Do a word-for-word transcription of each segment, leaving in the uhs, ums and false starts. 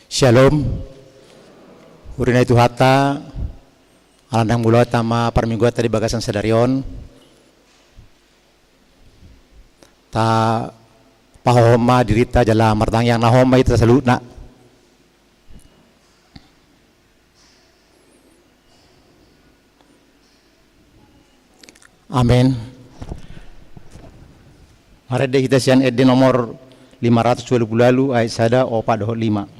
Syalom. Huria ni Tuhanta, ala naeng mulaonta ma parmingguanta di bagasan sadari on, tapahohom ma dirinta jala martangiang na homa hita saluhutna. Amen. Marende hita sian ende nomor lima ratus dua puluh ualu, ayat sada, opat dohot lima.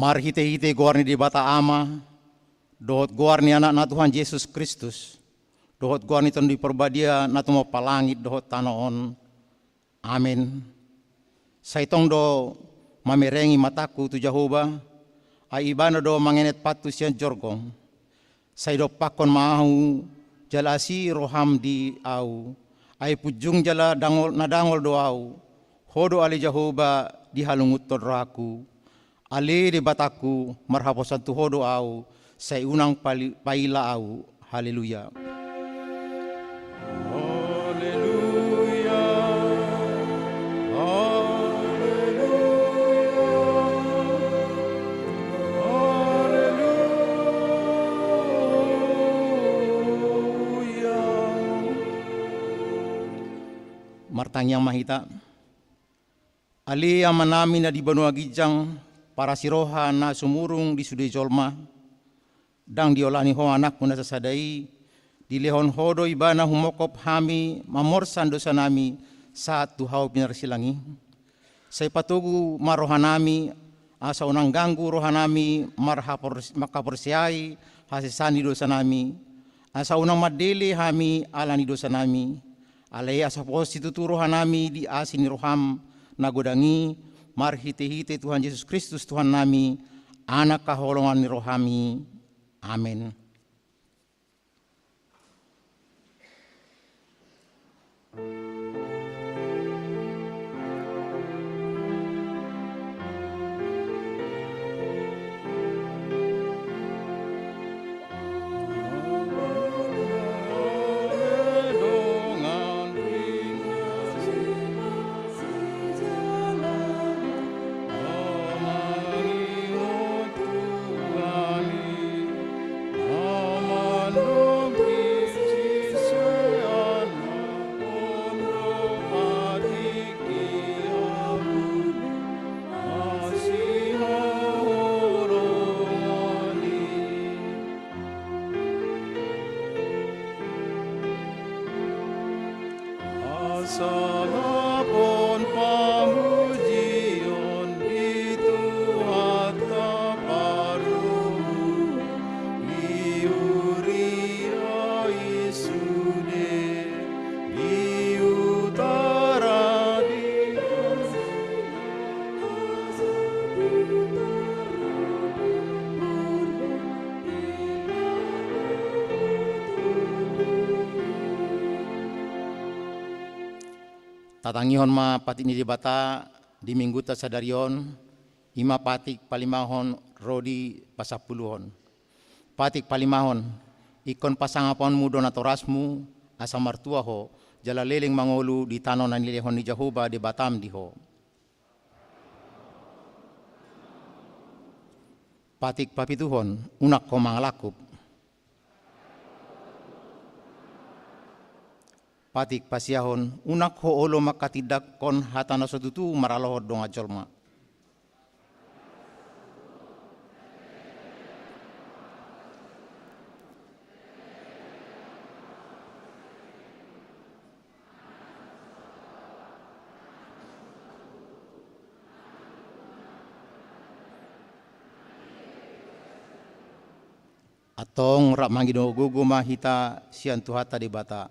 Marhitehite goar ni Debata Ama, dohot goar ni Anakna Tuhan Jesus Kristus, dohot goar ni Tondi Parbadia na tumompa langit dohot tano on. Amen. Sai tong do mamerengi matangku tu Jahowa, ai Ibana do mangenet pantun sian jorgong. Sai dompakkon ma ahu, jala asi roham di ahu. Ai punjung jala dangol, na dangol do ahu. Ho do ale Jahowa dihalungunhon rohangku. Ale Debatangku, marhaposan tu Ho do ahu, sai unang pali-, paila ahu. Haleluya. Haleluya. Haleluya. Haleluya. Martangiang ma hita. Ale Amanami na di banua ginjang, parasi roha na sumurung di sude jolma, ndang diolani Ho Anakmu na sasada i, dilehon Ho do Ibana humongkop hami mamorsan dosanami sahat tu hau pinarsilang i. Sai patogu ma rohanami, asa unang ganggu rohanami marhapor-, manghaporseai hasesaan ni dosanami, asa unang mandele hami ala ni dosanami. Alai asa pos situtu rohanami di asi ni roham na godang i, marhitehite Tuhan Jesus Kristus Tuhannami, Anak haholongan ni rohami. Amen. Asa lapon pamujion di Tuhanta parhungu, di huria i sude, di Tatangihon ma patik ni Debata di minggunta sadari on, i ma patik palimahon ro di pasampuluhon. Patik palimahon, ingkon pasangaponmu do natorasmu, asa martua ho, jala leleng mangolu di tano na nilehon ni Jahowa Debatam di ho. Patik papituhon, unang ho mangalangkup. Patik pasiahon, unang ho olo manghatindanghon hata na so tutu maralohon dongan jolma. Antong rap mangido gogo ma hita sian Tuhanta Debata.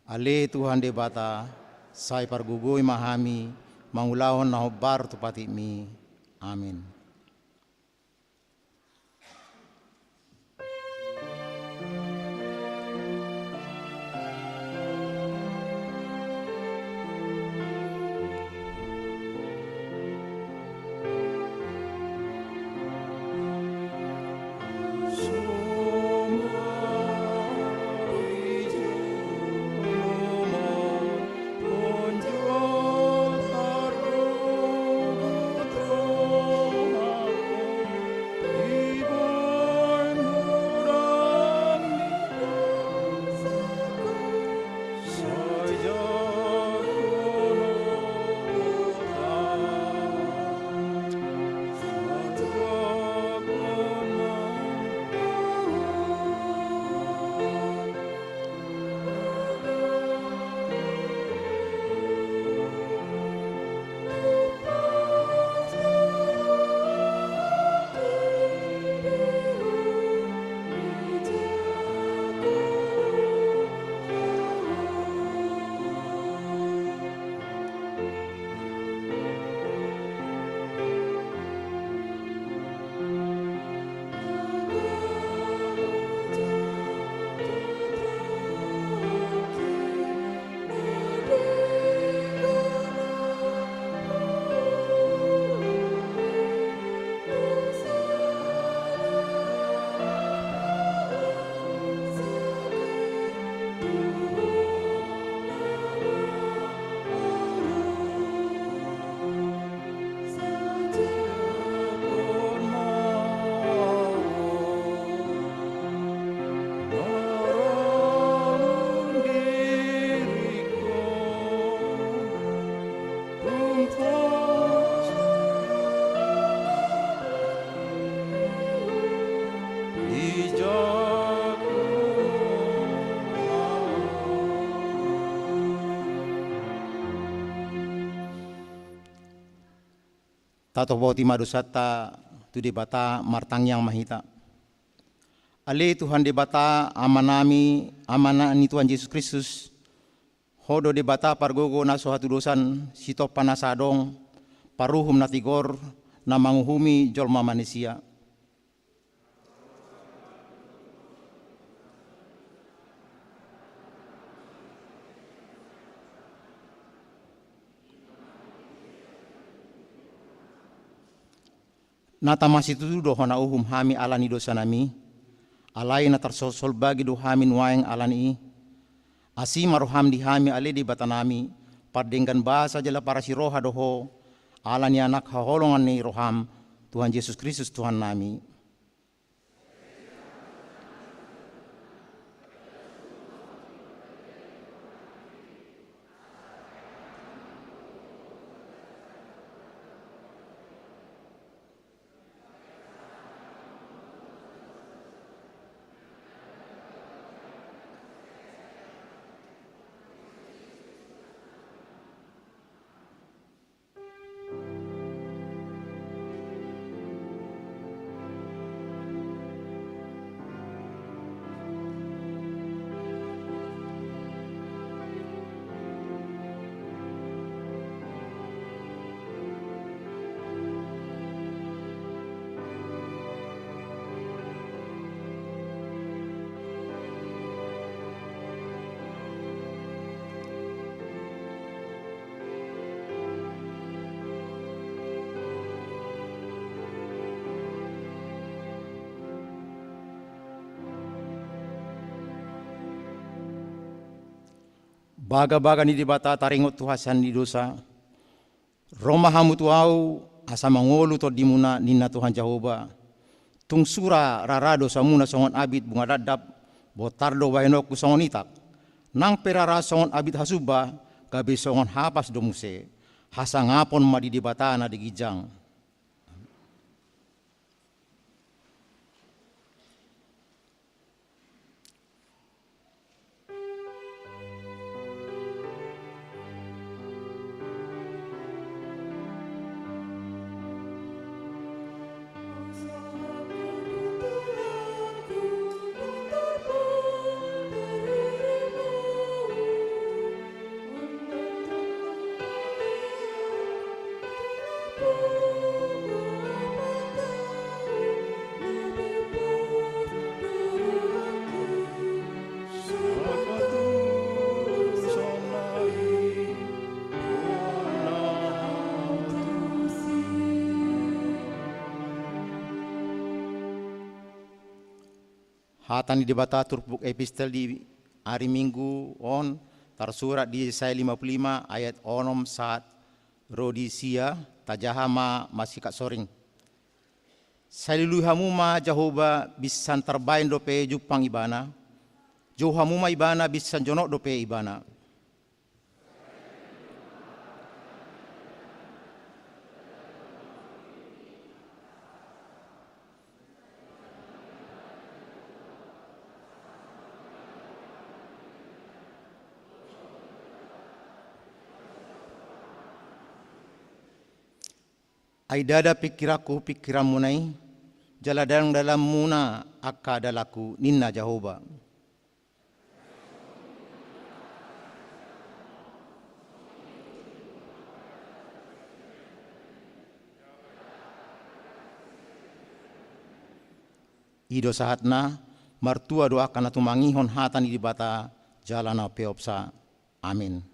Ale Tuhan Debata, sai pargogoi ma hami mangulahon na hombar tu patikmi. Amin. Tatopoti ma dosanta tu Debata, martangiang ma hita. Ale Tuhan Debata, Amanami, Amana ni Tuhan Jesus Kristus, Ho do Debata pargogo na so hatudosan, sitompa nasa adong, paruhum na tigor, na manguhumi jolma manisia. Na tama situtu do hona uhum hami ala ni dosanami, alai na tarsolsol bagi do hami nuaeng ala ni i. Asi ma roham di hami ale Debatanami, pardenggan basa jala parasi roha do ho, ala ni Anak haholongan ni roham, Tuhan Jesus Kristus Tuhannami. Bagabaga ni Debata taringot tu hasesaan ni dosa, ro ma hamu tu ahu, asa mangolu tondimuna, ninna Tuhan Jahowa. Tung sura rara dosamuna songon abit bunga dandap, bontar do bahenonku songon itak. Nang pe rara songon abit hasumba, gabe songon hapas do muse. Hasangapon ma di Debata na di ginjang. Hata ni Debata turpuk epistel di ari Minggu on tarsurat di Yesaya lima puluh lima ayat onom sahat ro di sia. Tajaha ma masikat soring. Sai lului hamu ma Jahowa, binsan tarbaen dope jumpang Ibana. Jou hamu ma Ibana, binsan jonok dope Ibana. Ai ndada pingkiranku pingkiranmuna i, jala ndang dalanmuna angka dalanku, ninna Jahowa. I do sahatna. Martua do angka na tumangihon hata ni Debata jala na umpeopsa. Amin.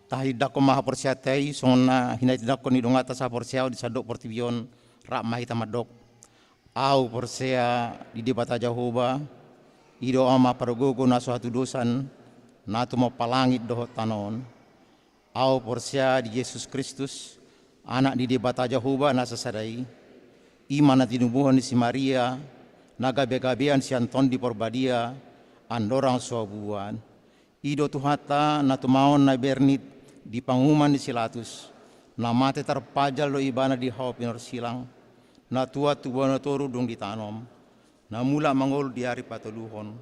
Tahindanghon ma haporseaonta i songon na hinahindanghon ni donganta sahaporseaon di sandok portibi on. Rap ma hita mandok: Ahu porsea di Debata Jahowa, i do Ama pargogo na so hatudosan, na tumompa langit dohot tano on. Ahu porsea di Jesus Kristus, Anak ni Debata Jahowa na sasada i, i ma na tinubuhon ni si Maria, na gabegabean sian Tondi Parbadia, andorang so habuan. I do Tuhanta na tumaon na bernit di panguhuman ni si Latus, na mate tarpajal do Ibana di hau pinorsilang, na tuat tu banua toru dung ditanom, na mulak mangolu di ari patoluhon,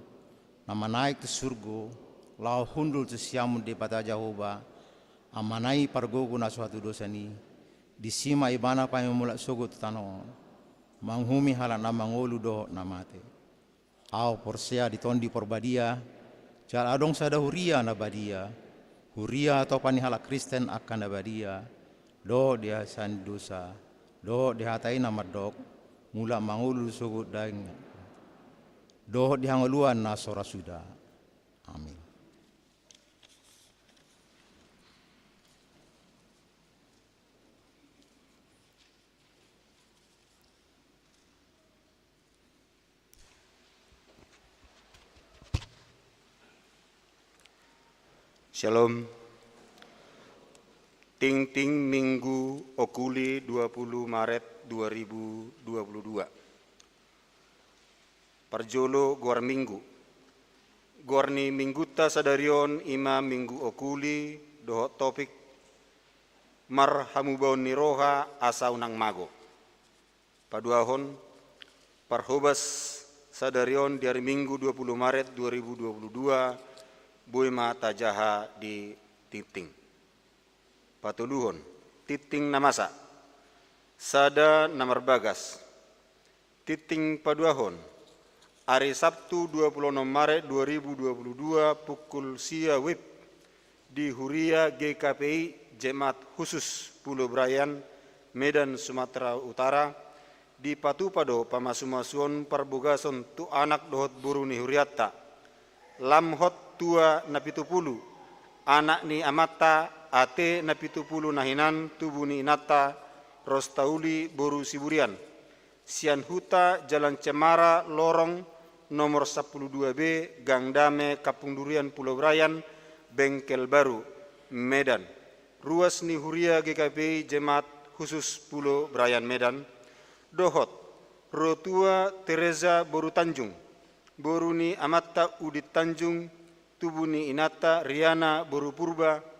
na manaek tu surgo, laho hundul tu siamun Debata Jahowa, Amana i pargogo na so hatudosan i. Disi ma Ibana paimulak sogot tu tano on, manguhumi halak na mangolu dohot na mate. Ahu porsea di Tondi Parbadia, jala adong sada huria na badia, huria hatopan ni halak Kristen angka na badia, dohot di hasesaan ni dosa, dohot di hata i na mandok: Mulak mangolu sogot daging, dohot di hangoluan na so ra suda. Amin. Shalom. Tingting Minggu Okuli, dua puluh Maret dua ribu dua puluh dua. Parjolo goar Minggu. Goar ni Minggunta sadari on i ma Minggu Okuli, dohot topik: Marhamubaon ni roha asa unang mago. Paduahon, parhobas sadari on di ari Minggu dua puluh Maret dua ribu dua puluh dua, boi ma tajaha di tingting. Patoluhon, tingting na masa. Sada na marbagas. Tingting paduahon, ari Sabtu dua puluh onom Maret dua ribu dua puluh dua pukul sia wib di Huria G K P I Jemaat Khusus Pulo Brian, Medan, Sumatera Utara, dipatupa do pamasumasuon parbogason tu anak dohot boru ni hurianta. Lamhot tua na pitupulu, anak ni amanta, A T na pitupulu na hinan, tubu ni inanta Rostauli boru Siburian. Sian huta Jalan Cemara lorong nomor sampulu dua B, Gang Dame, Kampung Durian, Pulo Brian, Bengkel Baru, Medan. Ruas ni Huria G K P I Jemaat Khusus Pulo Brian, Medan. Dohot Rotua Teresa boru Tanjung, boru ni amanta Udin Tanjung, tubu ni inanta Riana boru Purba,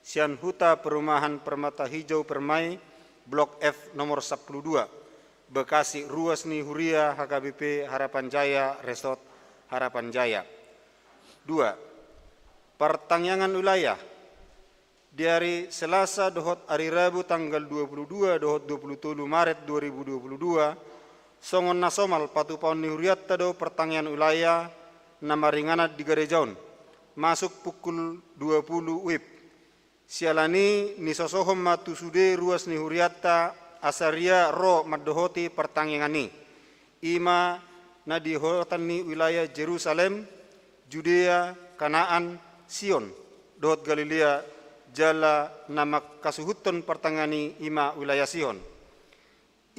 sian huta perumahan Permata Hijau Permai, Blok F nomor sampulu dua, Bekasi, ruas ni Huria H K B P Harapan Jaya, Resort Harapan Jaya. Dua, partangiangan wilayah. Di ari Selasa dohot ari Rabu tanggal dua puluh dua dohot dua puluh tolu Maret dua ribu dua puluh dua, songon na somal patupaon ni hurianta do partangiangan wilayah na maringanan di gareja on, masuk pukul dua puluh wib. Siala ni i nisosohon ma tu sude ruas ni hurianta asa ria ro mandohoti partangiangan i. I ma na di dohotan ni wilayah Jerusalem, Judea, Kanaan, Sion, dohot Galilea, jala na mangkasuhuthon partangiangan i i ma wilayah Sihon.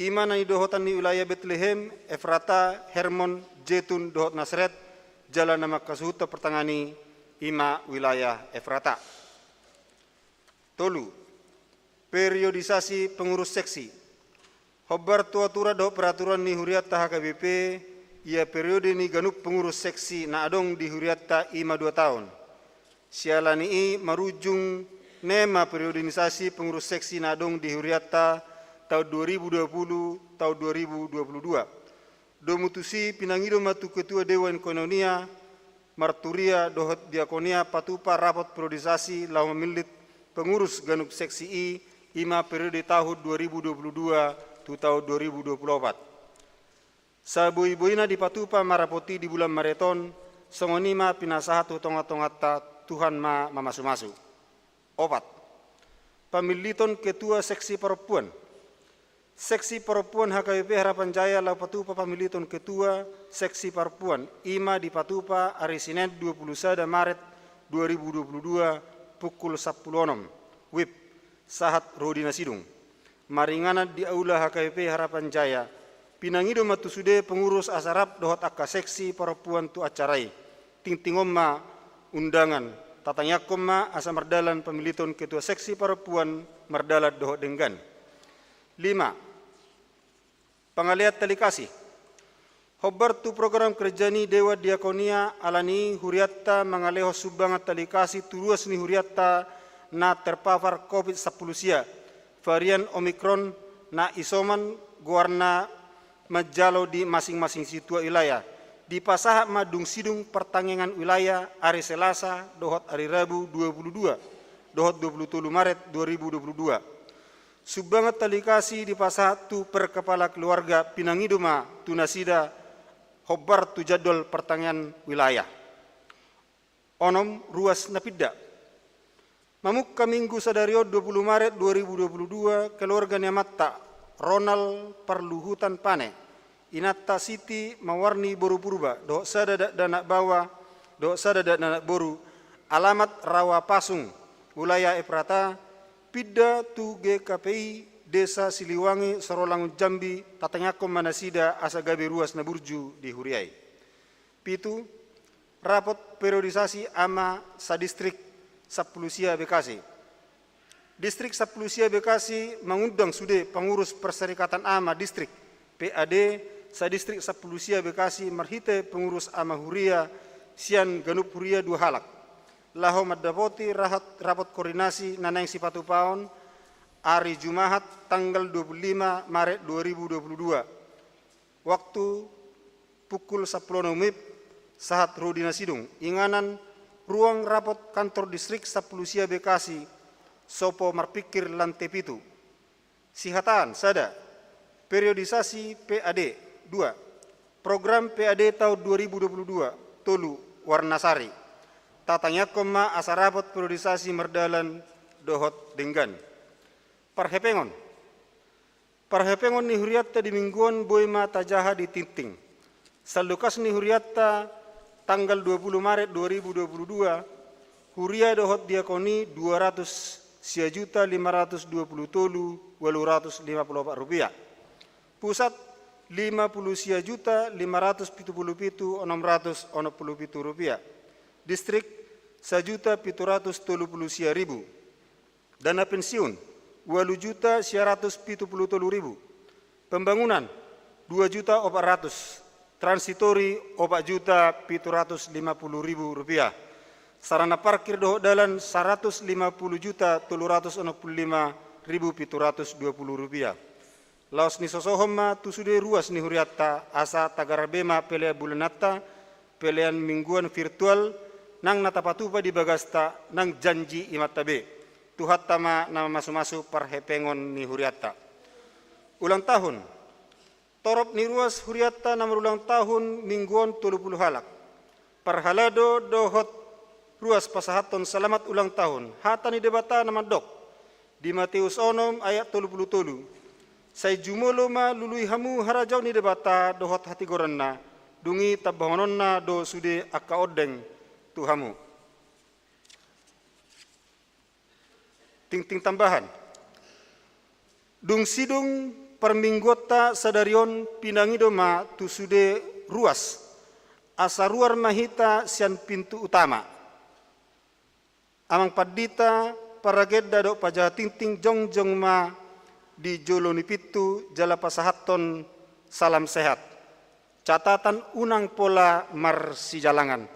I ma na di dohotan ni wilayah Betlehem, Efrata, Hermon, Jetun, dohot Nasaret, jala na mangkasuhuthon partangiangan i i ma wilayah Efrata. Tolu, periodisasi pengurus seksi. Hombar tu aturan dohot peraturan ni hurianta H K B P, ia periode ni ganup pengurus seksi na adong di hurianta i ma dua taon. Siala ni i marujung ne ma periodisasi pengurus seksi na adong di hurianta taon dua ribu dua puluh, taon dua ribu dua puluh dua. Domu tusi pinangido ma tu ketua Dewan Koinonia, Marturia dohot Diakonia patupa rapot periodisasi laho mamillit pengurus ganup seksi i, i ma periode taon dua ribu dua puluh dua tu taon dua ribu dua puluh opat. Saboiboina dipatupa ma rapot i di bulan Maret on, songon i ma pinasahat tu tongatonganta, Tuhan ma mamasumasu. Opat, pamilliton ketua seksi parompuan. Seksi parompuan H K B P Harapan Jaya laho patupa pamilliton ketua seksi parompuan, i ma dipatupa ari Senen dua puluh sada Maret dua ribu dua puluh dua, pukul sampulu onom wib, sahat ro di na sidung. Maringanan di Aula H K B P Harapan Jaya, pinangido ma tu sude pengurus asa rap dohot angka seksi parompuan tu acara i. Tingting on ma undangan, tatangiangkon ma asa mardalan pamiliton ketua seksi parompuan mardalan dohot denggan. Lima, pangalean tali kasih. Hombar tu program kerja ni Dewan Diakonia, alani i hurianta mangalehon sumbangan tali kasih tu ruas ni hurianta na terpapar covid sampulu sia varian Omicron na isoman goarna manjalo di masing-masing situa wilayah. Dipasahat ma dung sidung partangiangan wilayah ari Selasa dohot ari Rabu dua pulu dua dohot dua pulu tolu Maret dua ribu dua pulu dua. Sumbangan tali kasih dipasahat tu per kepala keluarga, pinangido ma tu nasida hombar tu jadwal partangiangan wilayah. Onom, ruas na pinda. Mamungka Minggu sadari on dua pulu Maret dua ribu dua pulu dua, keluarga ni amanta Ronald Parluhutan Pane, inanta Siti Mawarni boru Purba, dohot sada dakdanak baoa dohot sada dakdanak boru, alamat Rawa Pasung, Wilayah Efrata, pinda tu G K P I Desa Siliwangi, Sorolangun, Jambi, tatangiangkon ma nasida asa gabe ruas na burju di huria i. Pitu, rapot periodisasi ama sadistrik sampulu sia Bekasi. Distrik sampulu sia Bekasi mangundang sude pengurus Perserikatan Ama Distrik, P A D, sadistrik sampulu sia Bekasi marhite pengurus ama huria sian ganup huria dua halak, laho mandapoti rahat-, rapot koordinasi na naeng sipatupaon ari Jumahat tanggal dua pulu lima Maret dua ribu dua pulu dua. Waktu pukul sampulu onom wib, sahat ro di na sidung. Inganan, ruang rapot kantor distrik sampulu sia Bekasi, Sopo Marpingkir, lante pitu. Sihataan, sada, periodisasi P A D. Dua, program P A D taon dua ribu dua pulu dua. Tolu, warna sari. Tatangiangkon ma asa rapot periodisasi mardalan dohot denggan. Parhepengon. Parhepengon ni hurianta di Minggu on boi ma tajaha di tingting. Sallukas ni hurianta, tanggal dua pulu Maret dua ribu dua pulu dua, huria dohot diakon i dua ratus sia juta lima ratus dua pulu tolu walu ratus lima pulu opat rupiah. Pusat, lima pulu sia juta lima ratus pitu pulu pitu onom ratus onom pulu pitu rupiah. Distrik, sajuta pitu ratus tolu pulu sia ribu. Dana pensiun, walu juta sia ratus pitu pulu tolu ribu. Pembangunan, dua juta opat ratus. Transitori, opat juta pitu ratus lima pulu ribu rupiah. Sarana parkir dohot dalan, saratus lima pulu juta tolu ratus onom pulu lima ribu pitu ratus dua pulu rupiah. Laos nisosohon ma tu sude ruas ni hurianta, asa tagar be ma pelean bulananta, pelean mingguan virtual, nang na tapatupa di bagasta, nang janji imanta be. Tuhanta ma na mamasumasu parhepengon ni hurianta. Ulang tahun. Torop ni ruas hurianta na marulang tahun Minggu on tolu pulu halak. Parhalado dohot ruas pasahathon selamat ulang tahun. Hata ni Debata na mandok di Mateus onom ayat tolu pulu tolu: Sai jumolo ma lului hamu harajaon ni Debata dohot hatigoranna, dung i tambahononna do sude angka ondeng tu hamu. Tingting tambahan. Dung sidung parmingguonta sadari on, pinangido ma tu sude ruas, asa ruar ma hita sian pintu utama. Amang pandita, paragenda dohot pajaha tingting, jongjong ma di jolo ni pintu jala pasahathon salam sehat. Catatan: unang pola marsijalangan.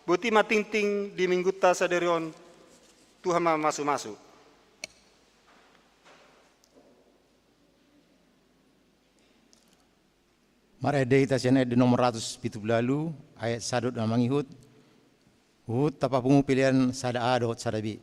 Boti ma tingting di minggunta sadari on. Tuhan ma mamasumasu. Marende hita sian ende nomor ratus pitu pulu ualu, ayat sada dohot na mangihut. Huhut tapapungu pelean sada A dohot sada B.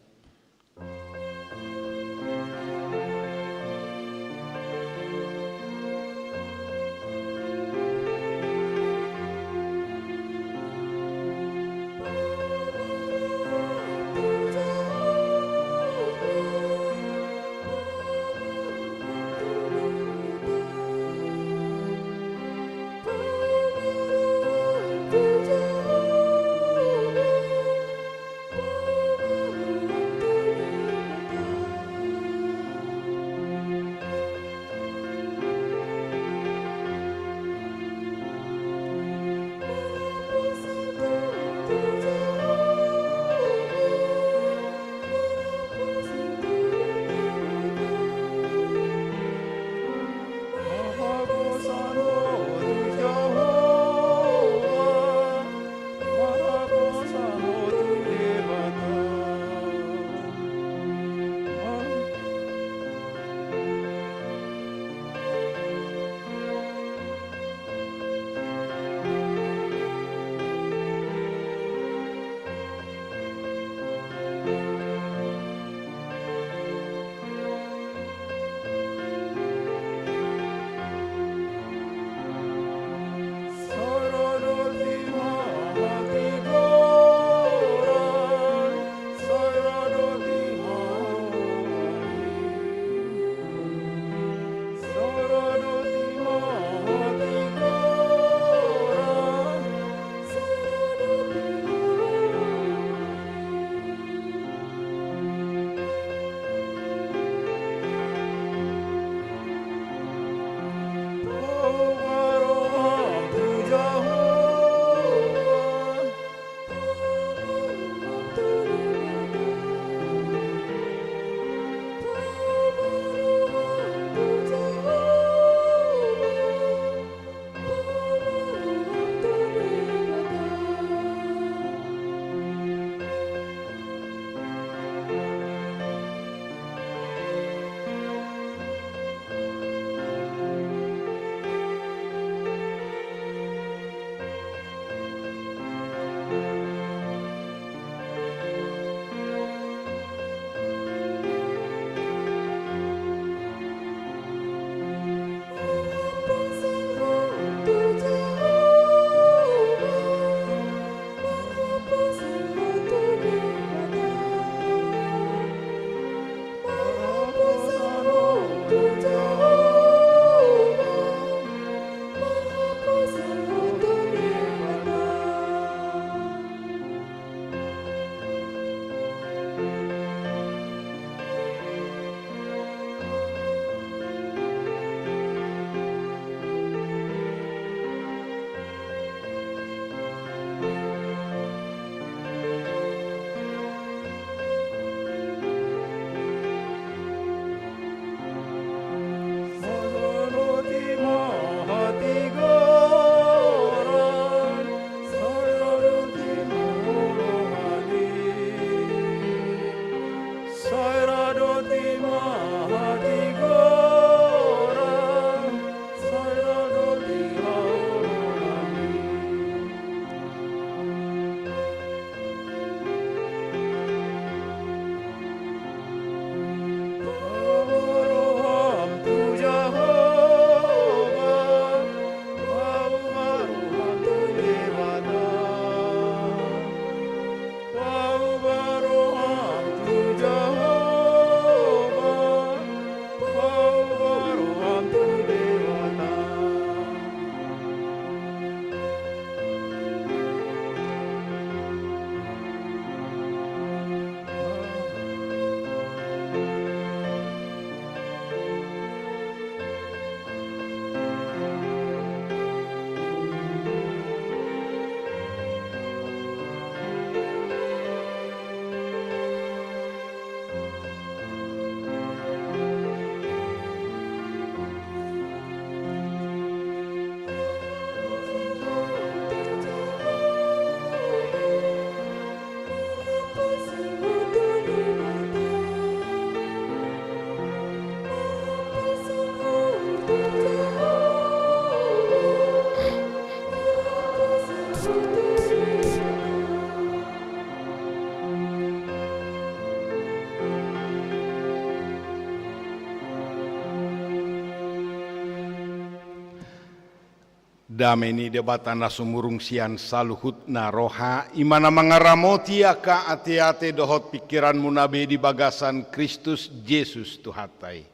Dame ni Debata na sumurung sian saluhutna roha, i ma na mangaramoti angka ateate dohot pingkiranmuna be di bagasan Kristus Jesus Tuhanta i.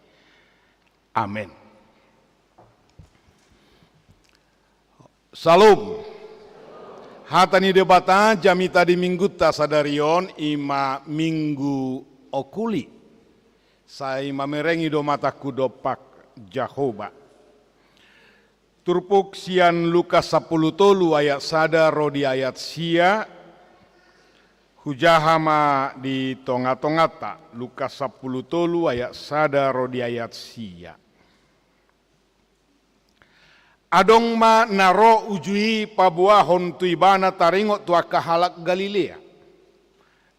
Amen. Syalom. Hata ni Debata jamita di minggunta sadari on i ma Minggu Okuli. Sai mamereng i do matangku dompak Jahowa. Turpuk sian Lukas sampulu tolu ayat sada ro di ayat sia. Hujaha ma di tongatonganta, Lukas sampulu tolu ayat sada ro di ayat sia. Adong ma na ro uju i paboahon tu Ibana taringot tu angka halak Galilea.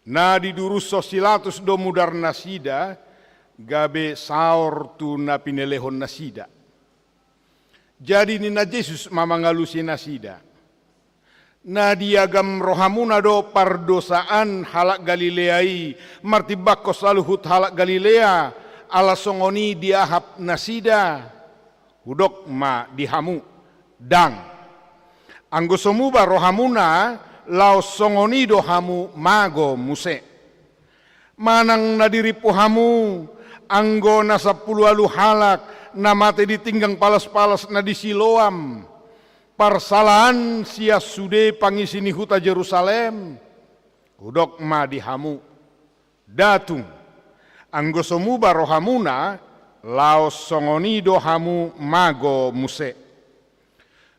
Na didurushon si Pilatus do mudarnasida, gabe saor tu na pinelehon nasida. Jadi ninna Jesus ma mangalusi nasida: Na diagam rohamuna do pardosaan halak Galilea i martimbangkon saluhut halak Galilea, ala songon i diahap nasida? Hudok ma di hamu: Ndang. Anggo so muba rohamuna, laos songon i do hamu mago muse. Manang na dirimpu hamu, anggo na sampulu ualu halak na mate di tinggang palaspalas na di Siloam, parsalaan sian sude pangisi ni huta Jerusalem? Hudok ma di hamu: Nda tung. Anggo so muba rohamuna, laos songon i do hamu mago muse.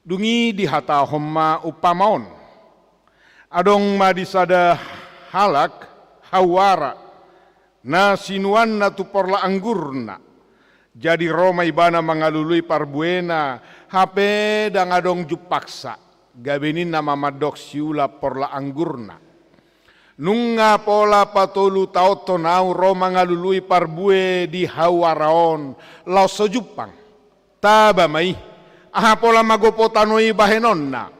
Dung i dihatahon ma umpama on: Adong ma di sada halak hau ara, na sinuanna tu porlak anggurna. Jadi ro ma ibana mangalului parbuena, hape ndang adong jumpangsa. Gabe ninna ma mandok siulak porlak anggurna: Nunga pola patolutaonhon ahu ro mangalului parbue di hau ara on, laos so jumpang. Taba ma i, aha pola mago po tano i bahenonna?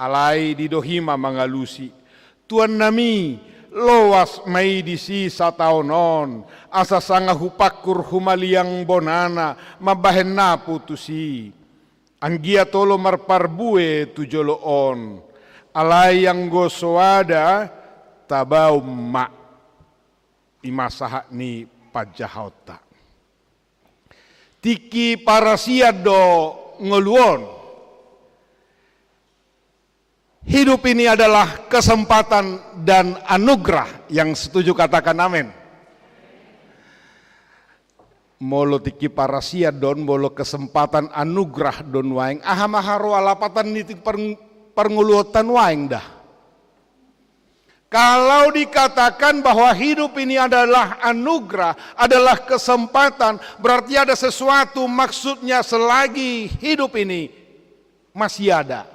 Alai didok i ma mangalusi: Tuannami, loas ma i disi sataon on, asa sanga hupangkur humaliang bonana mambahen napu tusi. Anggiat olo marparbue tu jolo on. Alai anggo soada, tabaon ma. I ma sahat ni panjahaonta. Tingki parasian do ngolu on. Hidup ini adalah kesempatan dan anugerah. Yang setuju katakan amin. Molo tingki parasian do on, molo kesempatan anugerah do on nuaeng, aha ma haroa lapatan ni tingki par-, parngoluonta nuaeng da? Kalau dikatakan bahwa hidup ini adalah anugerah, adalah kesempatan, berarti ada sesuatu maksudnya selagi hidup ini masih ada.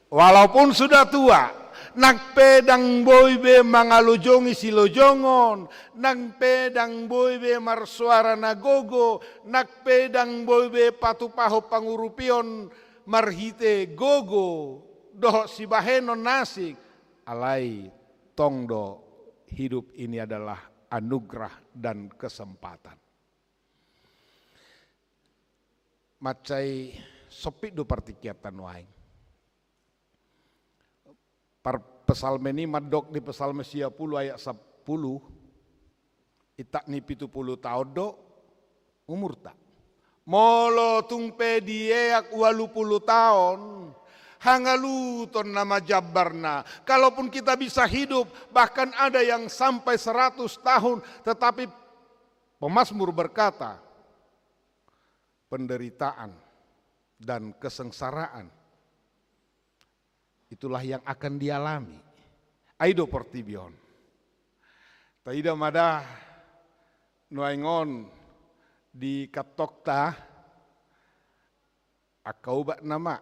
Walaupun sudah tua, nang pe ndang boi be mangalojongi silojongon, nang pe ndang boi be marsoara na gogo, nang pe ndang boi be patupahon pangurupion marhite gogo dohot sibahenon na asing, alai tong do hidup ini adalah anugerah dan kesempatan. Mansai sempit do partingkianta nuaeng. Par-, psalmen i mandok di Psalmen sia pulu ayat sampulu, intak ni pitu pulu taon do umurta. Molo tung pe dieak ualu pulu taon, hangaluton nama jambarna. Kalaupun kita bisa hidup, bahkan ada yang sampai seratus tahun, tetapi pemazmur berkata, penderitaan dan kesengsaraan, itulah yang akan dialami. Ai do portibi on. Taida ma da nuaeng on di kantongta, angka obat nama,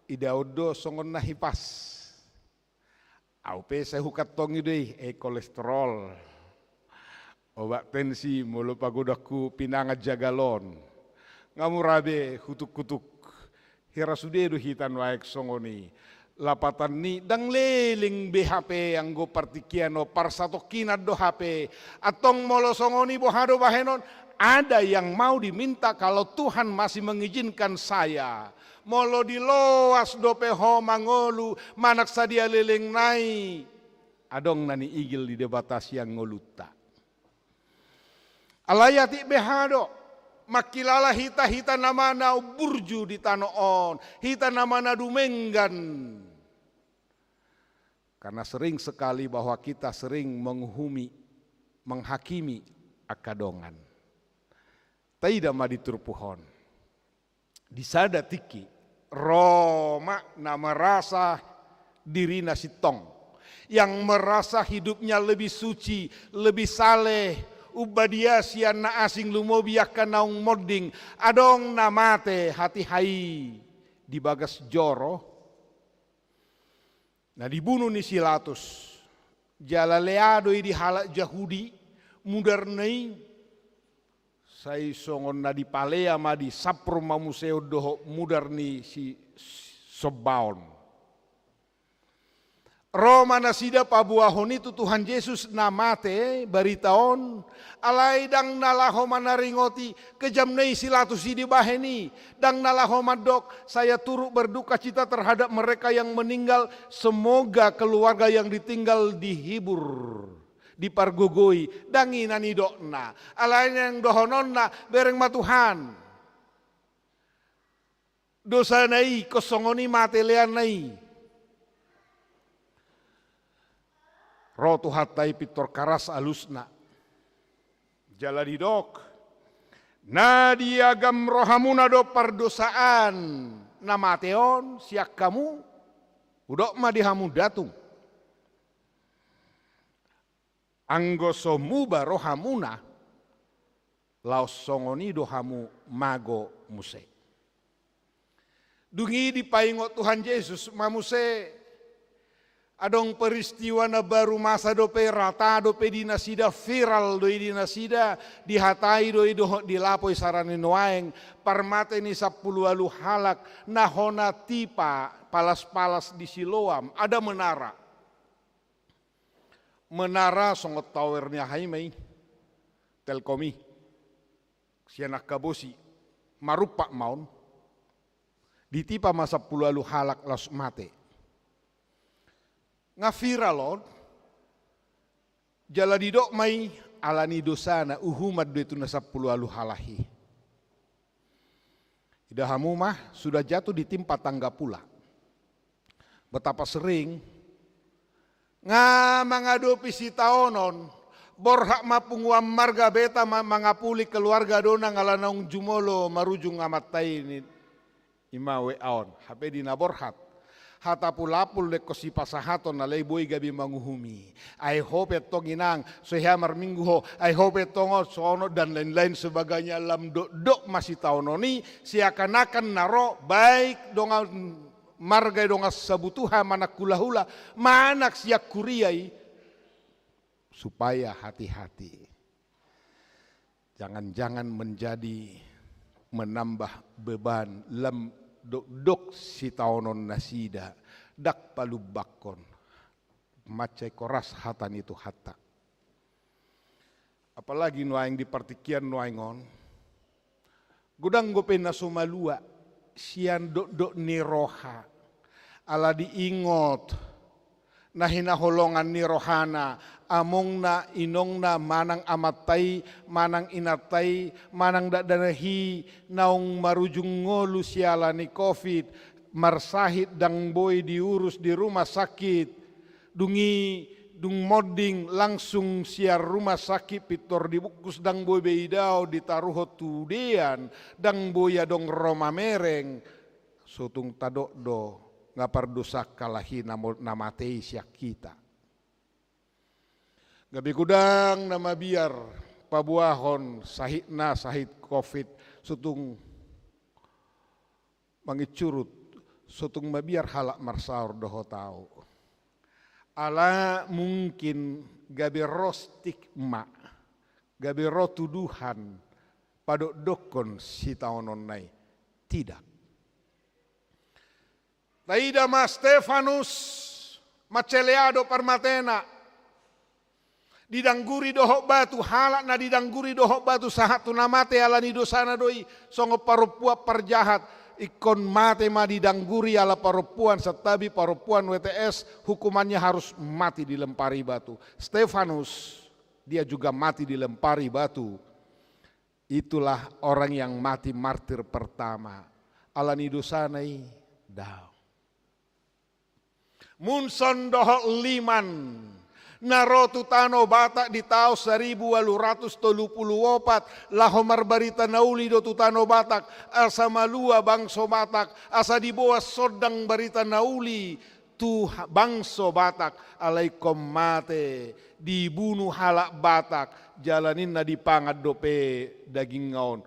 idaon do songon na hipas. Au pe sai hukantongi do i, eh, kolesterol. Obat tensi, molo pagodangku pinangan jagal on. Nga mura be hutukhutuk. Hira sude do hita nuaeng songon i. Lapatan ni ndang leleng be hape anggo partingkian on, parsatongkinan do hape. Antong molo songon i boha do bahenon, ada yang mau diminta kalau Tuhan masih mengizinkan saya. Molo diloas dope ho mangolu manang sadia leleng nai, adong na niigil di Debata sian ngolunta. Alai atik beha do, mangkilala hita, hita nama na umburju di tano on, hita nama na dumenggan. Karena sering sekali bahwa kita sering menghukumi, menghakimi angka dongan. Taida ma di turpuk on. Di sada tingki, ro ma na merasa dirina sintong, yang merasa hidupnya lebih suci, lebih saleh, umbahen dia sian na asing lumobi angka naung monding, adong na mate hatiha i di bagas joro. Na dibunu ni si Latus, jala lea do i di halak Jahudi, mudarna i, sai songon na dipalea ma, disampur ma muse on dohot mudar ni si somba on. Ro ma nasida paboahon i tu Tuhan Jesus na mate, barita on, alai ndang na laho manaringoti, kejamna i si Latus i dibahen i, ndang na laho mandok, saya turut berduka cita terhadap mereka yang meninggal, semoga keluarga yang ditinggal dihibur, dipargogoi, ndang i na nidokna. Alai naeng dohononna, bereng ma Tuhan. Dosana i, ingkon songon i mate leanna i. Ro Tuhanta i pintor karas alusna. Jala didok, na diagam rohamuna do pardosaan na mate on sian hamu, hudok ma di hamu datung. Anggo so muba rohamuna, laos songon i do hamu mago muse. Dung i dipaingot Tuhan Jesus ma muse, adong peristiwa na baru masa dope, rata dope di nasida, viral do i di nasida, dihatai do i dohot dilapoi sara ni nuaeng, parmate ni sampulu ualu halak, na hona tipa, palas-palas di Siloam, ada menara. Menara songon tower ni aha i ma i, Telkom i, sian angka bosi, marumpak ma on. Ditipa ma sampulu ualu halak laos mate. Nga viral on, jala didok ma i, ala ni dosana, uhuman do i tu na sampulu ualu halak i. Ida hamu ma, sudah jatuh ditimpa tangga pula. Betapa sering nga mangadopi sitaonon, borhat ma punguan marga, beta ma mangapuli keluarga donang ala naung jumolo marujung amanta i, i ma W A on, hape di na borhat. Hatapul-apul do ingkon sipasahaton, alai boi gabe manguhumi. Ai ho pe tong inang, so hea marminggu ho, ai ho pe tong on, sonon, dan lain-lain sebagainya, lam dokdok ma sitaonon i, seakan-akan na ro, baik dongan marga, dongan sabutuha, manang hulahula, manang sian huria i, supaya hati-hati. Jangan-jangan menjadi menambah beban, lam dokdok sitaonon nasida, ndang palumbangkon. Mansai horas hata ni Tuhanta. Apalagi nuaeng di partingkian nuaeng on, godang dope na so malua sian dokdok ni roha, ala diingot na hinaholongan ni rohana, amongna, inongna, manang amanta i, manang inanta i, manang dakdanak i, naung marujung ngolu siala ni covid, marsahit, ndang boi diurus di rumah sakit, dung i, dung monding langsung sian rumah sakit pintor dibungkus, ndang boi be idaon, ditaruhon tu dean, ndang boi adong ro mamereng, so tung tadok do, nga pardosa angka halak i na mo-, na mate i sian hita. Gabe godang na mabiar paboahon sahitna, sahit covid, so tung manginsurut, so tung mabiar halak marsaor dohot au. Ala mungkin gabe ro stigma, gabe ro tuduhan, padokdokkon sitaononna i. Tidak. Taida ma Stefanus, mansai lea do parmatena. Didangguri dohot batu, halak na didangguri dohot batu sahat tu na mate ala ni dosana do i, songon parompuan parjahat. ingkon mate ma didangguri ala parompuan, santabi parompuan W T S, hukumannya harus mati dilempari batu. Stefanus, dia juga mati dilempari batu. Itulah orang yang mati martir pertama. Ala ni dosana i, daong. Munson dohot Liman, na ro tu Tano Batak di taon saribu ualu ratus tolu pulu opat, laho marbarita na uli do tu Tano Batak, asa malua bangso Batak, asa diboan sondang barita na uli tu ha-, bangso Batak, alai ingkon mate, dibunu halak Batak, jala ninna dipangan dope dagingna on,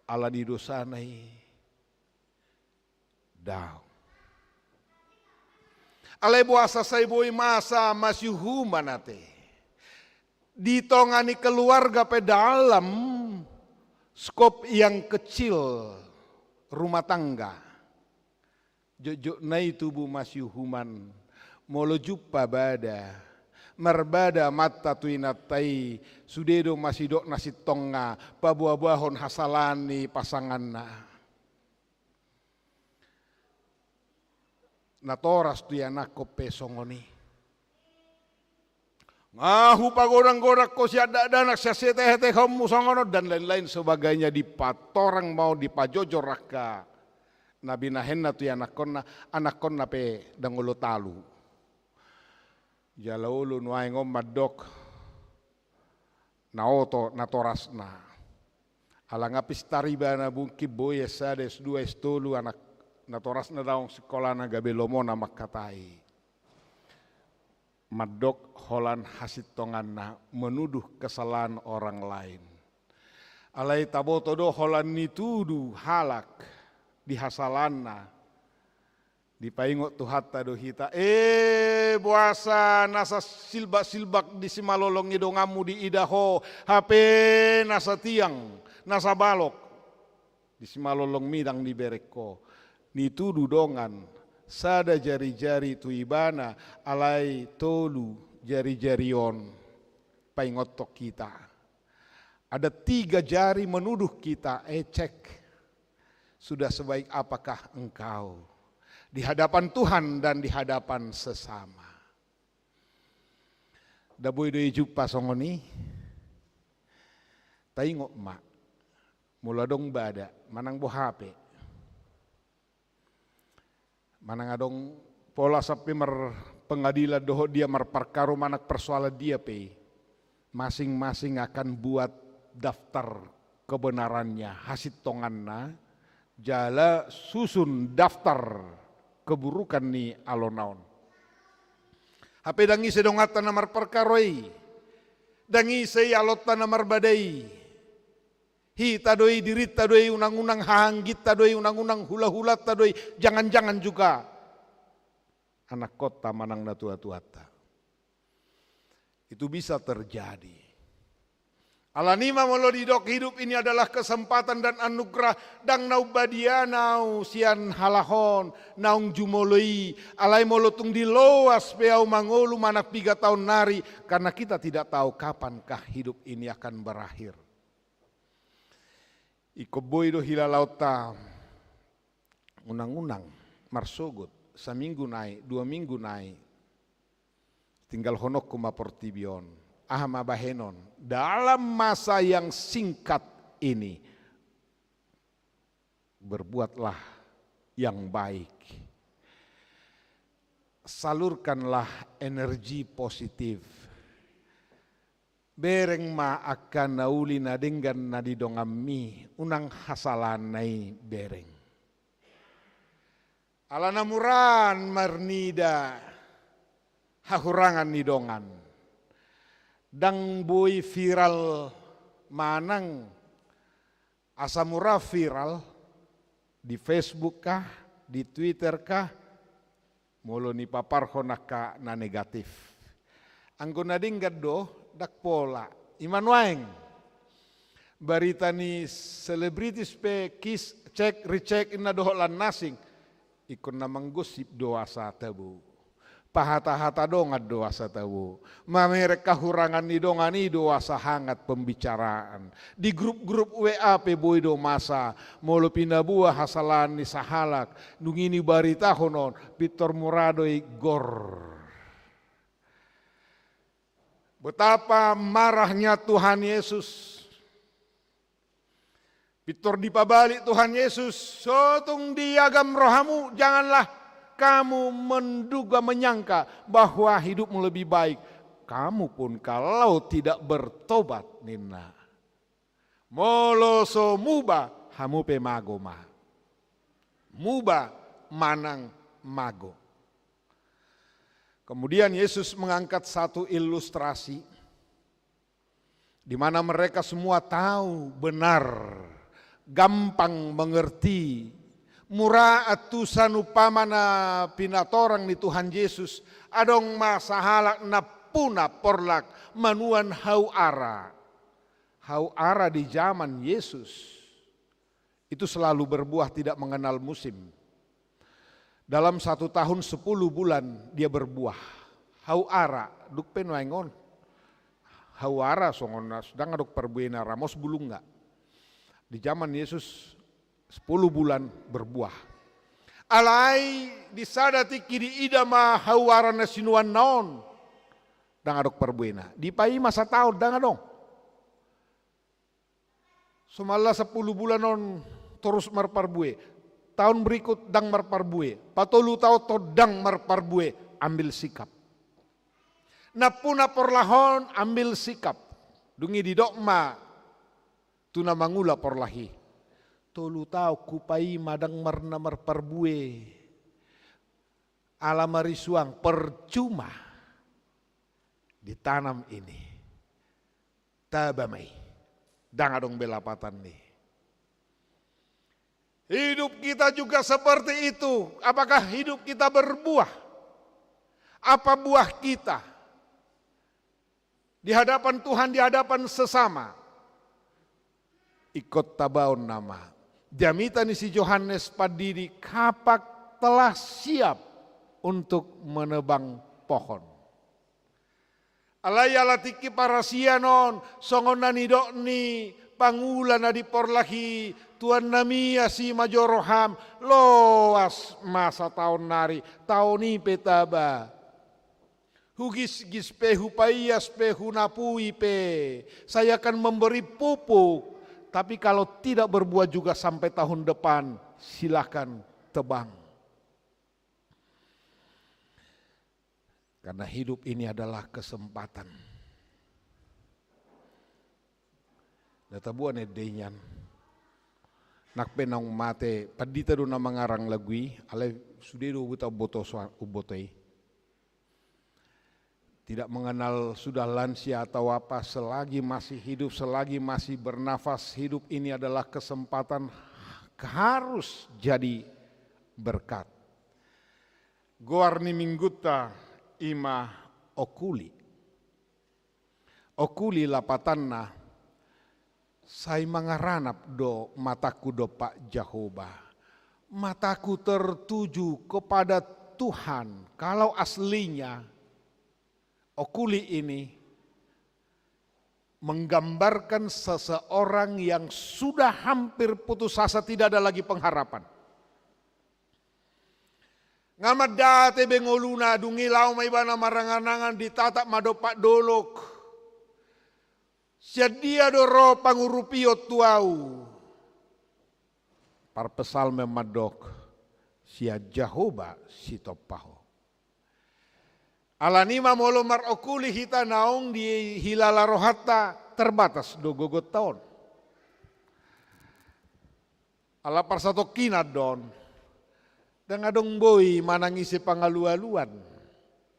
ala ni dosana i. Daong. Alai boasa sai boi masa masiuhuman ate. Di tonga ni keluarga pe dalam skop yang kecil rumah tangga. Jotjotna i tubu masiuhuman, molo jumpa bada, marbada amanta tu inanta i, sude do masidok na sintonga, paboaboahon hasalaan ni pasanganna. Natoras tu ianakhon pe songon i. Nga hupagodanggodang ho sian dakdanak, sian sitehetehonmu songon on, dan lain-lain sebagainya, dipatorang ma on, dipajojor angka na binahenna tu ianakhonna, anakhonna pe ndang olo talu. Jala olo nuaeng on mandok na oto natorasna. Ala nga pistar ibana, mungkin boi S sada, S dua, S tolu anak natorasna, daong sikolana, gabe lomona mangkatai. Mandok holan hasintonganna, menuduh kesalahan orang lain. Alai taboto do holan nitudu halak di hasalaanna. Dipaingot Tuhanta do hita, e, boasa nasa silbaksilbak di simalolong i donganmu diida ho, hape nasa tiang, nasa balok di simalolongmi ndang dibereng ho. Nitudu dongan, sada jarijari tu ibana, alai tolu jarijari on paingothon hita. Ada tiga jari menuduh kita, e, cek. Sudah sebaik apakah engkau di hadapan Tuhan dan di hadapan sesama? Nda boi do i jumpa songon i. Taingot ma, molo adong bada, manang boha pe, manang adong pola sampe marpengadilan dohot dia, marparkaro manang persoalan dia pe i, masing-masing akan buat daftar kebenarannya, hasintonganna, jala susun daftar keburukan ni alona on. Hape ndang ise donganta na marparkaro i, ndang ise i alonta na marbada i. Hita do i, dirinta do i, unang-unang hahaangginta do i, unang-unang hulahulanta do i, jangan-jangan juga anakkonta manang natuatuanta. Itu bisa terjadi. Alani i ma molo didok hidup ini adalah kesempatan dan anugerah, ndang na umbadia au sian halak on naung jumolo i, alai molo tung diloas pe au mangolu manang piga taon nari, karena kita tidak tahu kapankah hidup ini akan berakhir. Ingkon boi do hilalaonta, unang-unang marsogot, saminggu nai, dua minggu nai, tinggalhononku ma portibi on. Aha ma bahenon? Dalam masa yang singkat ini, berbuatlah yang baik. Salurkanlah energi positif. Bereng ma angka na uli na denggan na di donganmi, unang hasalaanna i bereng. Ala na muraan marnida hahurangan ni dongan. Ndang boi viral manang asa mura viral di Facebook kah, di Twitter kah, molo nipaparhon angka na negatif. Anggo na denggan do, ndang pola. I ma nuaeng. Barita ni selebritis pe, kiss, cek, recheck, inna dohot lan na asing. Ingkon na manggosip do asa tabo. Pahata-hata dongan do asa tabo. Mamereng hahurangan ni dongan i do asa hangat pembicaraan. Di grup-grup W A pe boi do masa. Molo pinaboa hasalahan ni sahalak, dung i dibaritahon on, pintor mura do i gor. Betapa marahnya Tuhan Yesus. Pintor dipabalik Tuhan Yesus, so tung diagam rohamu, janganlah kamu menduga, menyangka bahwa hidupmu lebih baik. Kamu pun kalau tidak bertobat, ninna. Molo so muba, hamu pe mago ma. Muba manang mago. Kemudian Yesus mengangkat satu ilustrasi di mana mereka semua tahu benar, gampang mengerti. Mura antusan umpama na pinatorang ni Tuhan Yesus, adong ma sahalak nampuna porlak manuan hau ara. Hau ara di zaman Yesus itu selalu berbuah, tidak mengenal musim. Dalam satu tahun sepuluh bulan dia berbuah. Hau ara, dung pe nuaeng on. Hau ara songon na ndang adong parbuena, ramos bulungna. Di zaman Yesus sepuluh bulan berbuah. Alai di sada tingki diida ma hau ara na sinuanna on. Ndang adong parbuena. Dipaima sataon, ndang adong. Somalna sepuluh bulan on torus marparbue. Taon berikut ndang marparbue. Patolu taon on ndang marparbue. Ambil sikap. Nampuna porlak on, ambil sikap. Dung i didok ma tu na mangula porlak i, tolu taon hupaima ndang marna marparbue. Ala marisuang, percuma ditanam ini. Taba ma i. Ndang adong be lapatan ni. Hidup kita juga seperti itu. Apakah hidup kita berbuah? Apa buah kita di hadapan Tuhan, di hadapan sesama? Ingkon tabaon nama. Jamita ni si Johannes Pandidik, hapak telah siap untuk menebang pohon. Alai ala tingki parasian on, songon na nidok ni pangula na di porlak i, tuan nami, asi ma jo roham, loas ma sataon nari, taon i pe taba. Hugisgis pe, hupaias pe, hunapui pe, saya akan memberi pupuk, tapi kalau tidak berbuah juga sampai tahun depan, silakan tebang. Karena hidup ini adalah kesempatan. Na taboan ende nian. Nang pe naung mate, pandita do na mangarang lagu i, alai sude do huboto, huboto i. Tidak mengenal sudah lansia atau apa, selagi masih hidup, selagi masih bernafas, hidup ini adalah kesempatan, harus jadi berkat. Goar ni minggunta i ma Oculi. Oculi lapatanna, sai mangaranap do matangku dompak Jahowa. Mataku tertuju kepada Tuhan. Kalau aslinya, Oculi ini menggambarkan seseorang yang sudah hampir putus asa, tidak ada lagi pengharapan. Nga mandate be ngoluna, dung i laho ma ibana marangan-angan, ditatap ma dompak dolok. Sian dia do ro pangurupion tu ahu? Parpsalmen mandok, sian Jahowa sitompa ho. Alani i ma molo maroculi hita naung dihilala rohanta, terbatas do gogonta on. Ala parsatongkinan do on. Ndang adong boi manang ise pangalualuan.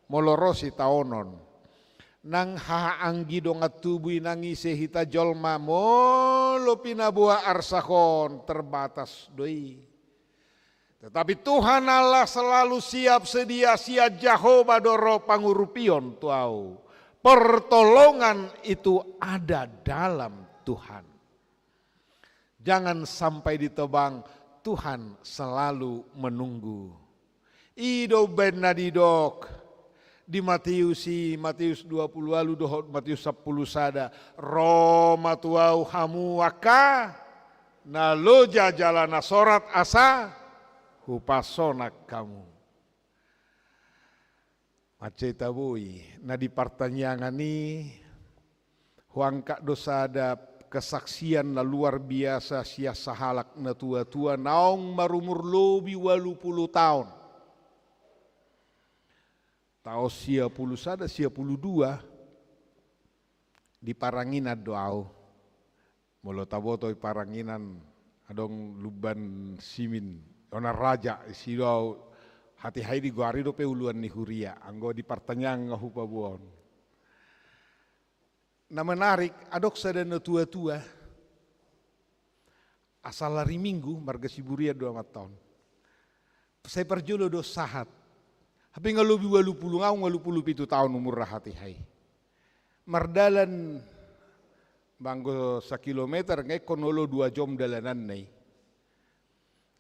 Molo ro sitaonon. Nang hahaanggi dongan tubu i, nang ise hita jolma, molo pinaboa arsak on, terbatas do i. Tetapi Tuhan Allah selalu siap sedia, sian Jahowa do ro pangurupion tu ahu. Pertolongan itu ada dalam Tuhan. Jangan sampai ditebang, Tuhan selalu menunggu. I do umbaen na didok, Di Mateus i, Mateus dua pulu ualu dohot Mateus sampulu sada, ro ma tu Ahu hamu angka na loja jala na sorat asa hupasonang hamu. Mansai taboi, na di partangiangan i huangkat do sada kesaksian na luar biasa sian sahalak na tua-tua naung marumur lobi ualu pulu taon. Taon sia pulu sada, sia pulu dua, di Paranginan do ahu. Molo taboto i Paranginan, adong Lumban Simin, Onan Raja, disi do ahu. Hatiha i digoari dope uluan ni huria, anggo di partangiangan nga hupaboa on. Na menarik, adong sada na tua-tua, asal ari Minggu, marga Siburian do amanta on. Sai parjolo do sahat. Hape nga lobi ualu pulu, nga ualu pulu pitu taon umurna hatiha i. Mardalan, anggo sakilometer nga ingkon olo dua jom dalananna i.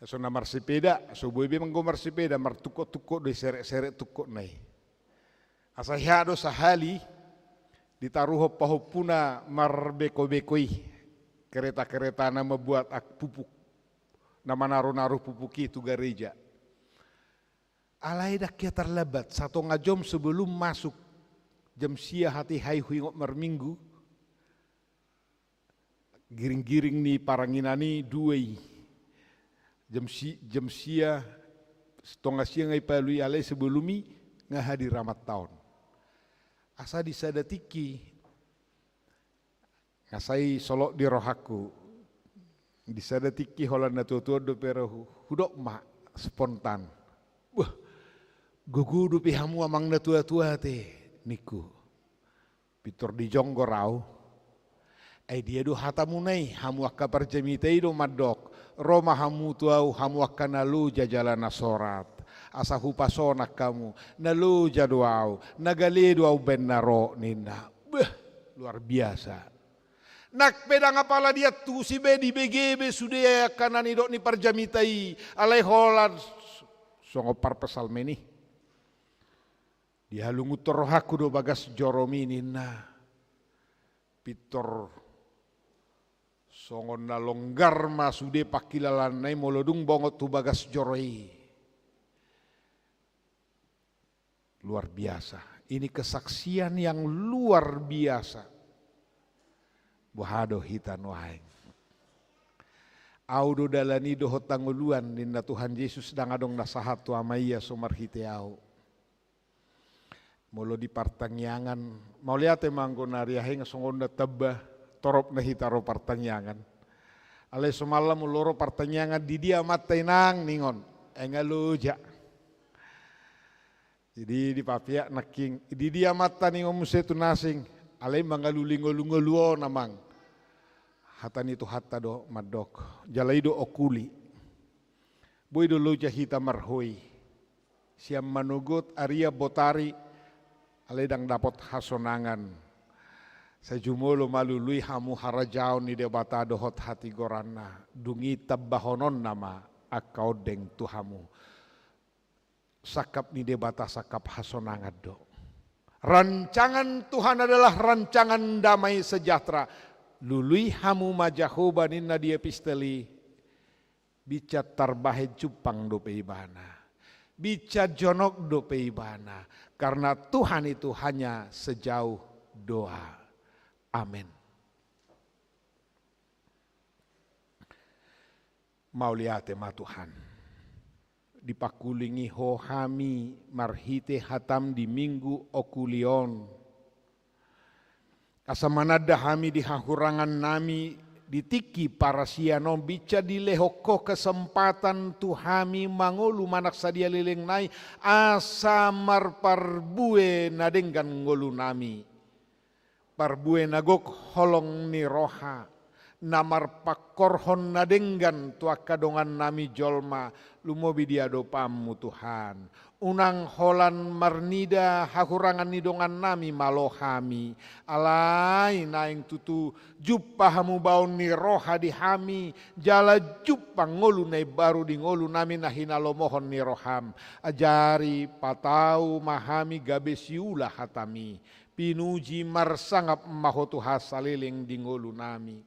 So na marsepeda, so boi be anggo marsepeda, martungkot-tungkot do i, serek-serek tungkotna i. Asa hea do sahali ditaruhon pahompuna marbeko-beko i, kereta-kereta na mambuat ak-, pupuk, na manaru-naru pupuk i tu gareja. Alai ndang hea tarlambat, satonga jom sebelum masuk, jam sia hatiha i huingot marminggu, giring-giring ni Paranginan i dua i. Jam si-, jam sia, satonga sia nga ipalu i, alai sebelum i nga hadir amanta on. Asa di sada tingki, nga sai solot di rohangku. Di sada tingki holan na tua-tua on dope ro, hu-, hudok ma spontan. Wah, gogo dope hamu amang na tua-tua ate, ningku. Pintor dijonggor ahu. Ai dia do hatamuna i, hamu angka parjamita i do mandok. Ro ma hamu tu ahu, hamu angka na loja jala na sorat. Asa hupasonang hamu, na loja do ahu, na gale do ahu baen na ro, ninna. Beh, luar biasa. Nang pe ndang apala diantusi be, dibege be sude angka na nidok ni parjamita i, alai holan songon parpsalmen i. Dihalungunhon rohangku do bagas jorom i, ninna. Pintor songon na longgar ma sude pangkilalaanna i molo dung bongot tu bagas joro i. Luar biasa. Ini kesaksian yang luar biasa. Boha do hita nuaeng? Ahu do dalan i dohot hangoluan, ninna Tuhan Jesus, ndang adong na sahat tu Ama i so marhite ahu. Molo di partangiangan, mauliate ma anggo na riahe nga songon na tamba, torop na hita ro partangiangan. Alai somalna molo ro partangiangan, di dia amanta inang ningon, ai nga loja. Jadi dipapeak nangkin, di dia amanta ningon muse tu na asing, alai mangalului ngolu-ngolu on amang. Hata ni Tuhanta do mandok, jala i do okuli. Boi do loja hita marhoi. Sian manogot, arian, botari, alai ndang dapot hasonangan. Sai jumolo ma lului hamu harajaon ni Debata dohot hatigoranna, dung i tambahononna ma angka ondeng tu hamu. Sangkap ni Debata sangkap hasonangan do. Rancangan Tuhan adalah rancangan damai sejahtera. Lului hamu ma Jahowa, ninna di epistel i. Binsan tarbahen jumpang dope ibana. Binsan jonok dope ibana. Karena Tuhan itu hanya sejauh doa. Amin. Mauliate ma Tuhan. Dipangkulingi Ho hami marhite hatam di Minggu okuli on. Asa mananda hami di hahurangannami di tingki parasian on, binsan dilehon Ho kesempatan tu hami mangolu manang sadia leleng nai, asa marparbue na denggan ngolunami. Parbue na gok holong ni roha, na marpangkorhon na denggan tu angka dongannami jolma, lumobi di adopanmu Tuhan. Unang holan marnida hahurangan ni dongannami malo hami. Alai naeng tutu jumpa hamubaon ni roha di hami, jala jumpa ngolu na imbaru di ngolunami na hinalomohon ni roham. Ajari patau ma hami gabe siula hatami. Pinuji marsangap ma ho Tuhan saleleng di ngolunami.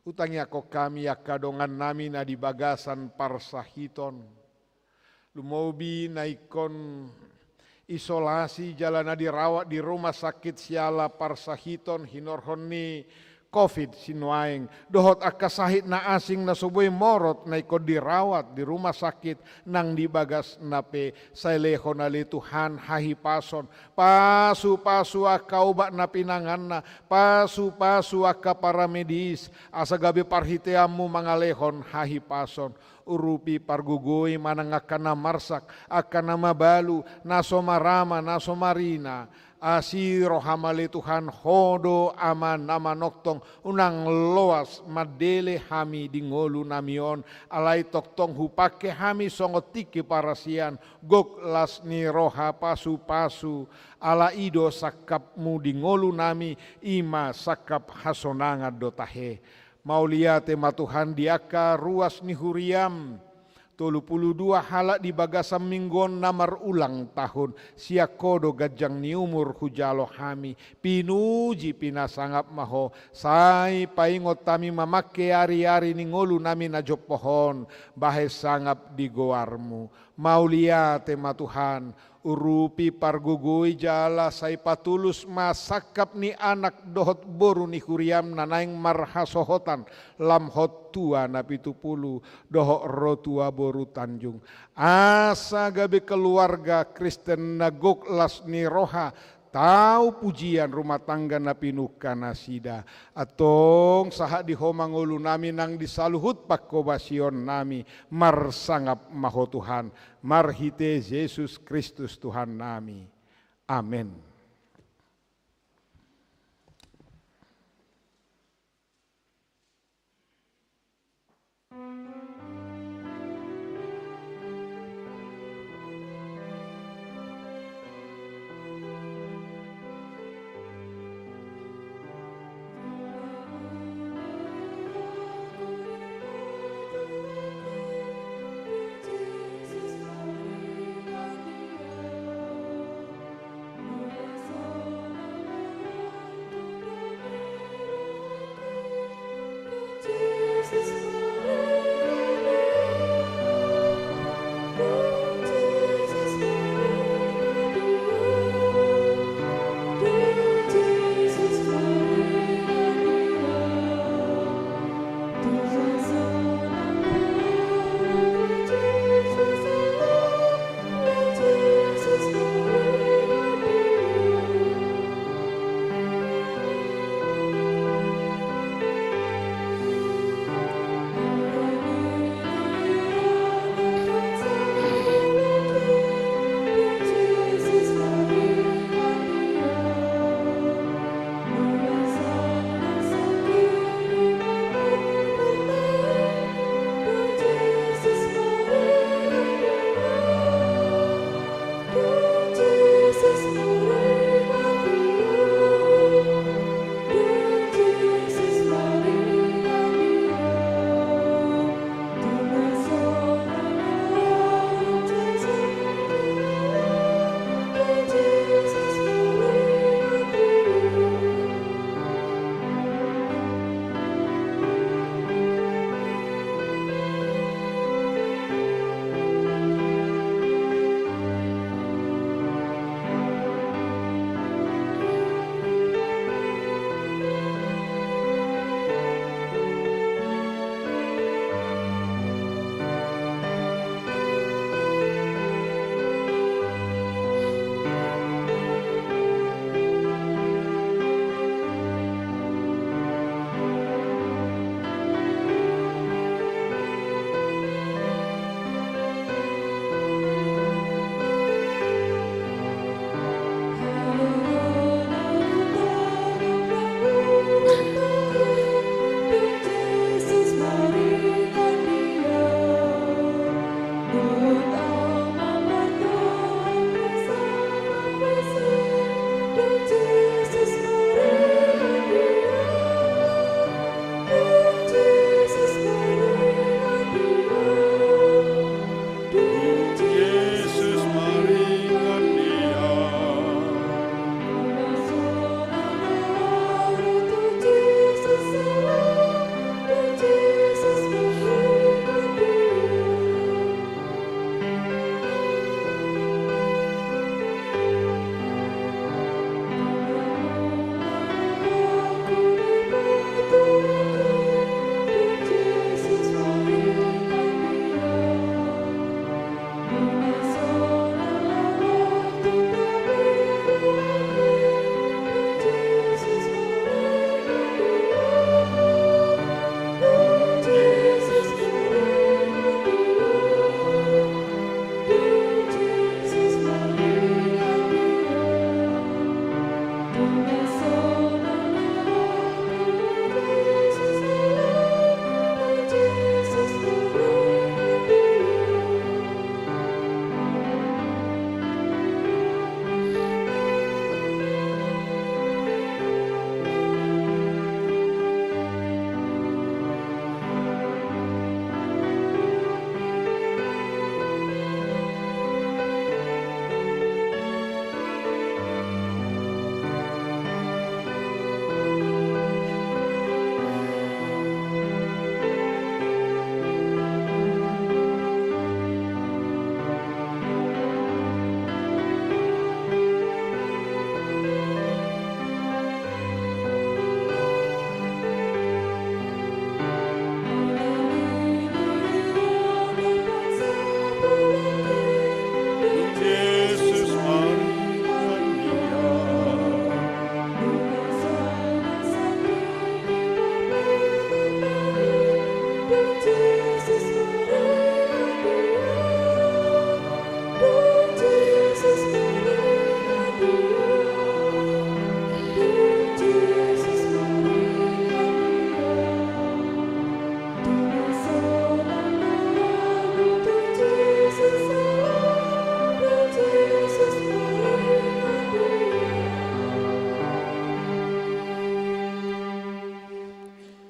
Hutangiangkon hami angka dongannami na di bagasan parsahiton. Lumobi na ingkon isolasi jala na dirawat di rumah sakit siala parsahiton hinorhon ni covid sinuaeng. Dohot angka sahit na asing na so boi morot na ingkon dirawat di rumah sakit nang di bagasna pe, sai lehon ale Tuhan hahipason. Pasu-pasu angka obat na pinanganna, pasu-pasu angka paramedis, asa gabe parhiteanmu mangalehon hahipason. Urupi pargogoi ma nang angka na marsak, angka na mabalu, na so marama, na so marina. Asi roham ale Tuhan, ho do Ama na manongtong, unang loas mandele hami di ngolunami on, alai tongtong hupangke hami songon tingki parasian, gok las ni roha, pasu-pasu, ala i do sangkapmu di ngolunami, i ma sangkap hasonangan do tahe. Mauliate ma Tuhan di angka ruas ni huriam, tolu pulu dua halak di bagasan minggu on na marulang tahun, sian ho do ganjang ni umur hujalo hami, pinuji pinasangap ma ho, sai paingot hami mamangke ari-ari ni ngolunami na jompo on, bahen sangap di goarmu. Mauliate ma Tuhan, urupi pargogoi jala sai patulus ma sangkap ni anak dohot boru ni huriam na naeng marhasohotan lam hot tua na pitu pulu dohot ro tua boru Tanjung. Asa gabe keluarga Kristen na gok las ni roha, tau pujian rumah tangga na pinungka nasida. Antong sahat di ho ma ngolunami nang di saluhut pangkobasionnami, marsangap ma ho Tuhan, marhite Jesus Kristus Tuhannami. Amen.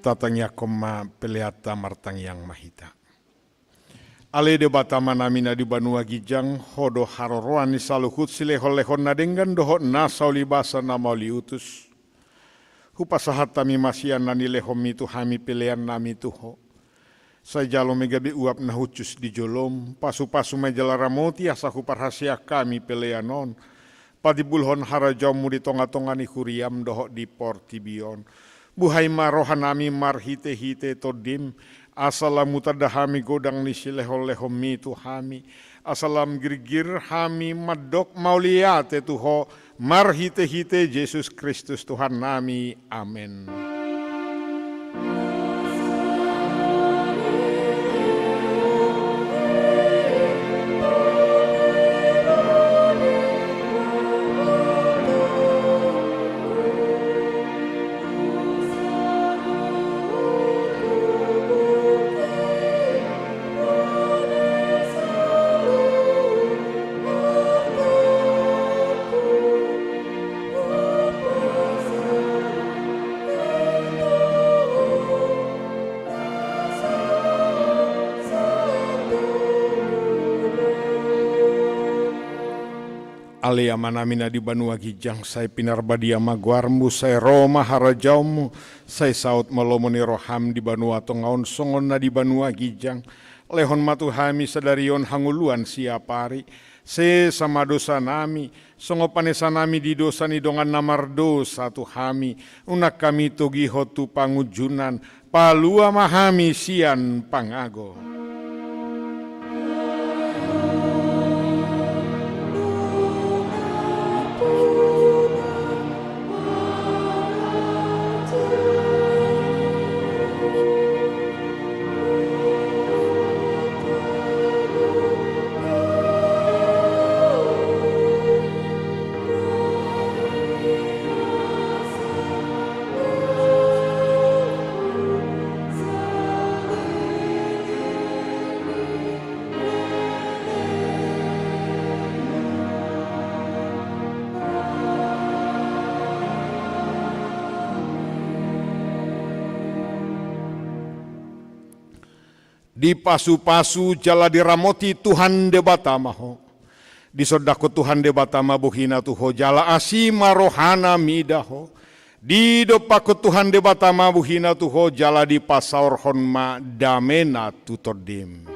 Tatangiangkon ma peleanta, martangiang ma hita. Ale Debata Amanami na di banua ginjang, Ho do haroroan ni saluhut silehonlehon na denggan dohot nasa ulibasa na mauliutus. Hupasahat hami ma sian na nilehonMi tu hami peleannami tu Ho. Sai jalo ma i gabe uap na hushus di joloM, pasupasu ma i jala ramoti asa huparhaseang hami pelean on patimbulhon harajaonMu di tongatonga ni huriaM dohot di portibi on. Buhai ma rohanami marhitehite TondiM, asa lam hutanda hami godang ni silehonlehonMi tu hami, asa lam girgir hami mandok mauliate tu Ho, marhitehite Jesus Kristus Tuhannami. Amen. Ale Amanami na di banua ginjang, sai pinarbadia ma goarMu, sai ro ma harajaonMu, sai saut ma lomo ni rohaM di banua tonga on songon na di banua ginjang. Lehon ma tu hami sadari on hangoluan siapari. Sesa ma dosanami, songon panesanami di dosa ni dongan na mardosa tu hami. Unang hami togihon tu pangunjunan, palua ma hami sian pangago. Dipasupasu jala diramoti Tuhan Debata ma ho. Disondangkon Tuhan Debata ma bohina tu ho jala asi ma rohana mida ho. Didompakkon Tuhan Debata ma bohina tu ho jala dipasaorhon ma damena tu tondim.